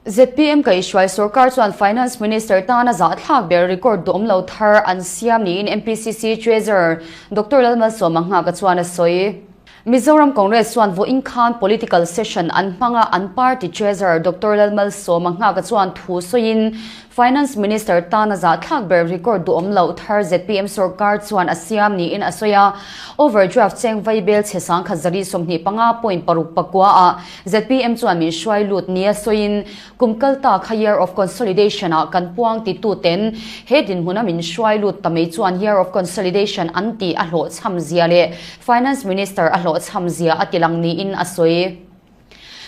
ZPM kaihhruai sorkar chuan Finance Minister tana zahthlak ber record duhawm lo thar an siam niin MPCC Treasurer Doctor Lalmalsawma Nghaka chuan a sawi. Mizoram Congress chuan vawiin khan political session an hmang a, an party Treasurer Doctor Lalmalsawma Nghaka chuan thu sawiin Finance Minister tana zahthlak ber record duhawm loh thar zpm sorkar chuan a siam niin a sawi a. Overdraft cheng vaibel chhe 1425.64 ah zpm chuan min hruai lut nia sawiin kum kal ta kha Year of Consolidation ah kan puang tituten he dinhmuna min hruai lut ta mai chuan Year of Consolidation an tih a hlawhchham zia leh Finance Minister a hlawhchham zia a tilang niin a sawi.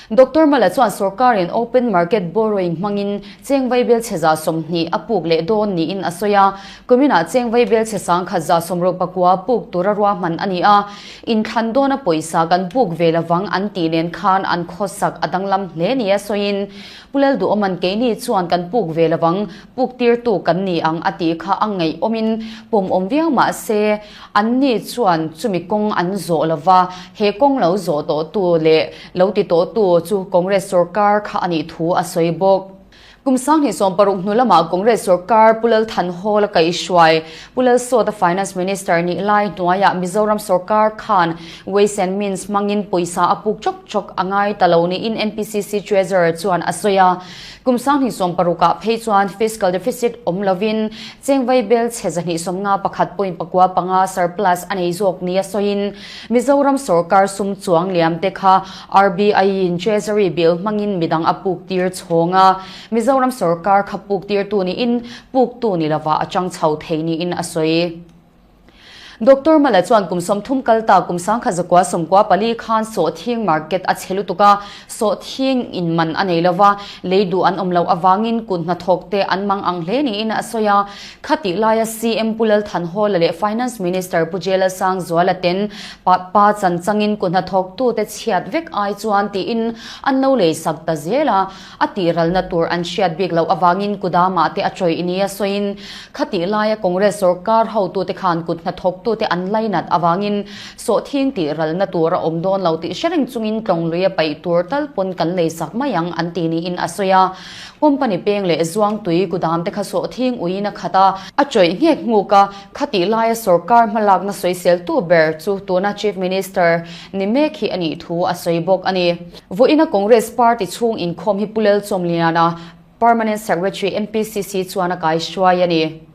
Doctor Mala chuan sorkarin open market borrowing hmangin cheng vaibel chhe 120 a puk leh dawn niin a sawi a. Kuminah cheng vaibel chhe 1169 puk tura ruahman a ni a. Inthlan dawna pawisa kan puk ve lovang an tih nen khan an khawsak a danglam hle nia sawiin Pu Lalduhawman keini chuan kan puk ve lovang, puk tirtu kan ni ang a tih kha a ngaihawmin pawmawm viau mah se, Anni chuan chumi kawng an zawh lo va, he kawng lo zawh tawhtu leh lo ti tawhtu chu Congress sorkar kha a nih thu a sawi bawk. Kum 2016 hnu lamah Congress sorkar Pu Lal Thanhawl a kaihhruai. Pu Lal Sawta Finance Minister nih lai hnuaiah Mizoram sorkar khan Ways and Means hmangin pawisa a puk chawk chawk a ngai ta lo niin MPCC Treasurer chuan a sawi a. Kum 2016 ah phei chuan fiscal deficit awm lovin chengvai bel chhe 251.95 surplus a nei zawk nia sawiin Mizoram sorkar sum chuang liam te kha RBI in Treasury bill hmangin midang a puk tir chhawng a, Mizoram sorkar kha puk tirtu niin puktu ni lova a chang chho thei niin a sawi. Doctor Mala chuan kum 30 kal ta kum 1994 khan sawhthing market a chhe lutuk a, sawhthing in man a nei lova, lei duh an awm loh avangin kut hnathawk te an mang ang hle niin a sawi a. Khatih laia CM Pu Lalthanhawla leh Finance Minister Pu Jelasangzuala ten pa pa chan changin kut hnathawktute chhiat vek ai chuan tiin an lo lei sak ta zel a. A tihralna tur an hriat bik loh avangin Kudama te a chawih nia sawiin khatih laia Congress sorkar hotute khan kut hnathawktute an lainat avangin sawhthing tihralna tur a awm dawn lo tih hre reng chungin tlawnglui a paih tur tal pawn kan lei sak mai ang an ti niin a sawi a. Company peng leh zuangtui kudam te kha sawhthing uiin a khat a, a chawih nghek nghuk a, khatih laia sorkar hmalakna sawiseltu ber chu tuna Chief Minister ni mek hi a nih thu a sawi bawk a ni. Vawiina Congress Party chhung inkhawm hi Pu Lalchawmliana, Permanent Secretary MPCC chuan a kaihruai a ni.